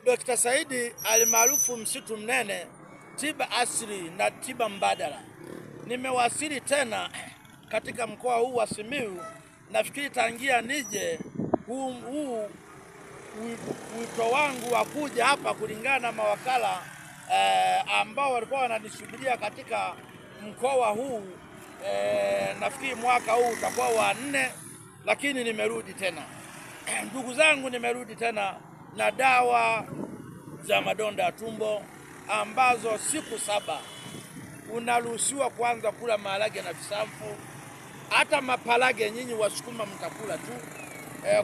Dr. Saidi almaarufu Msitu Mnene, tiba asili na tiba mbadala. Nimewasili tena katika mkoa huu wa Simiyu. Nafikiri tangia nije huu wito wangu wa kuja hapa kulingana na mawakala ambao walikuwa wananisubiria katika mkoa huu, nafikiri mwaka huu utakuwa wa 4, lakini nimerudi tena. Ndugu zangu, nimerudi tena na dawa za madonda ya tumbo ambazo siku 7 unaruhusiwa kuanza kula maharage na visamfu. Hata mapalage nyinyi Wasukuma mtakula tu,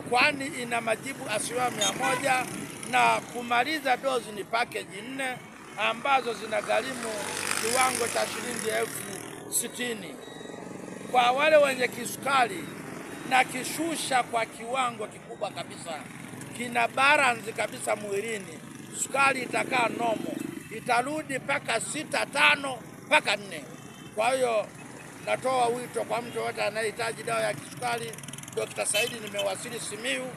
kwani ina majibu 100%, na kumaliza dozi ni package 4 ambazo zinagharimu kiwango cha shilingi 60,000. Kwa wale wenye kisukari na kishusha kwa kiwango kikubwa kabisa, kina balance kabisa mwilini, sukari itakaa nomo, itarudi mpaka 6.5 mpaka 4. Kwa hiyo natoa wito kwa mtu yote anayehitaji dawa ya kisukari, Dr. Saidi nimewasili Simiyu,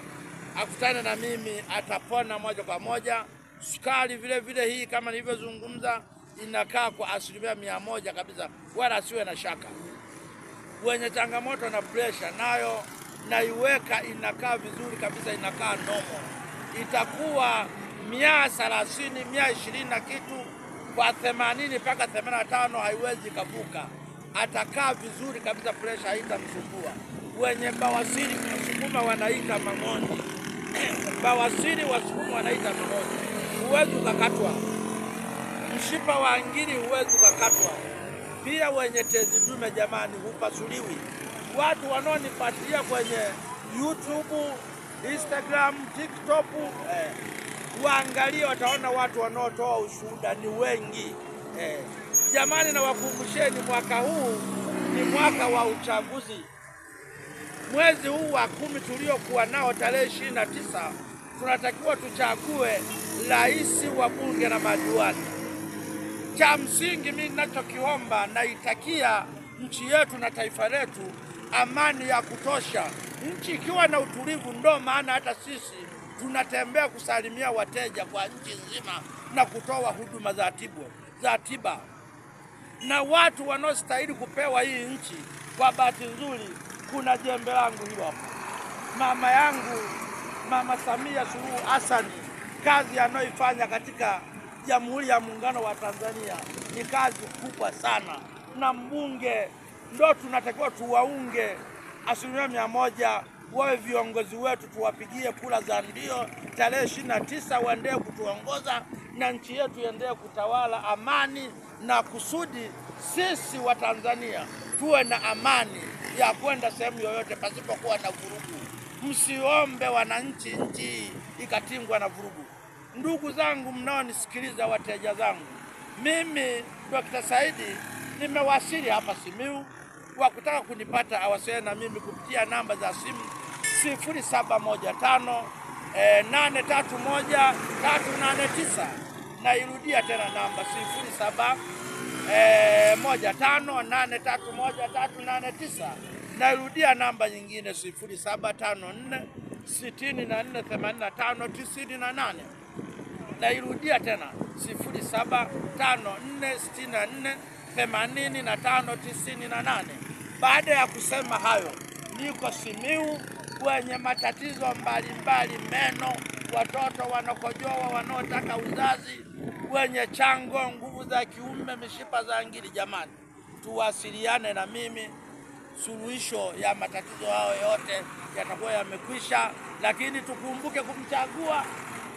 akutane na mimi, atapona moja kwa moja. Sukari vile vile hii kama nilivyozungumza inakaa kwa 100% kabisa, wala asiwe na shaka. Wenye changamoto na pressure nayo naiweka inakaa vizuri kabisa, inakaa nomo, itakuwa 130, 120 na kitu kwa 80 mpaka 85, haiwezi kavuka. Atakaa vizuri kabisa, pressure haitamsumbua. Wenye bawasiri Wasukuma wanaita mang'ondi, bawasiri Wasukuma wanaita mang'ondi, huwezi ukakatwa. Mshipa wa ngiri huwezi ukakatwa. Pia wenye tezi dume, jamani, hupasuliwi. Watu wanaonifuatilia kwenye YouTube, Instagram, TikTok, waangalie, wataona watu wanaotoa ushuhuda ni wengi. Jamani, na wakumbusheni, mwaka huu ni mwaka wa uchaguzi. Mwezi huu wa 10 tuliokuwa nao tarehe 29 tunatakiwa tuchague rais, wa bunge na madiwani. Cha msingi mimi ninachokiomba, naitakia nchi yetu na taifa letu amani ya kutosha. Nchi ikiwa na utulivu, ndo maana hata sisi tunatembea kusalimia wateja kwa nchi nzima na kutoa huduma za tiba. Na watu wanaostahili kupewa hii nchi, kwa bahati nzuri kuna jembe langu hilo hapo, mama yangu Mama Samia Suluhu Hassan, kazi anayoifanya katika Jamhuri ya Muungano wa Tanzania ni kazi kubwa sana, na mbunge ndo tunatakiwa tuwaunge 100% wawe viongozi wetu, tuwapigie kura za ndio tarehe 29, waendelee kutuongoza na nchi yetu iendelee kutawala amani, na kusudi sisi wa Tanzania tuwe na amani ya kwenda sehemu yoyote pasipokuwa na vurugu. Msiombe wananchi nchi ikatingwa na vurugu. Ndugu zangu mnaonisikiliza, wateja zangu, mimi Dr. Saidi nimewasili hapa Simiyu. Wa kutaka kunipata awasiliane na mimi kupitia namba za simu 0715 831 389. Nairudia tena namba 0715 831 389. Nairudia namba nyingine 0754 64 85 98. Nairudia tena 0754 64 85 98. Baada ya kusema hayo, niko Simiyu wenye matatizo mbalimbali, meno, watoto wanakojoa, wanaotaka uzazi, wenye chango, nguvu za kiume, mishipa za ngiri, jamani, tuwasiliane na mimi. Suluhisho ya matatizo hayo yote yatakuwa yamekwisha, lakini tukumbuke kumchagua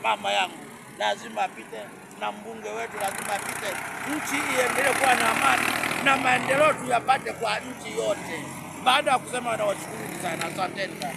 mama yangu, lazima apite, na mbunge wetu lazima apite. Nchi iendelee kuwa na amani na maendeleo tuyapate kwa nchi yote. Baada ya kusema, nawashukuru sana, asanteni sana.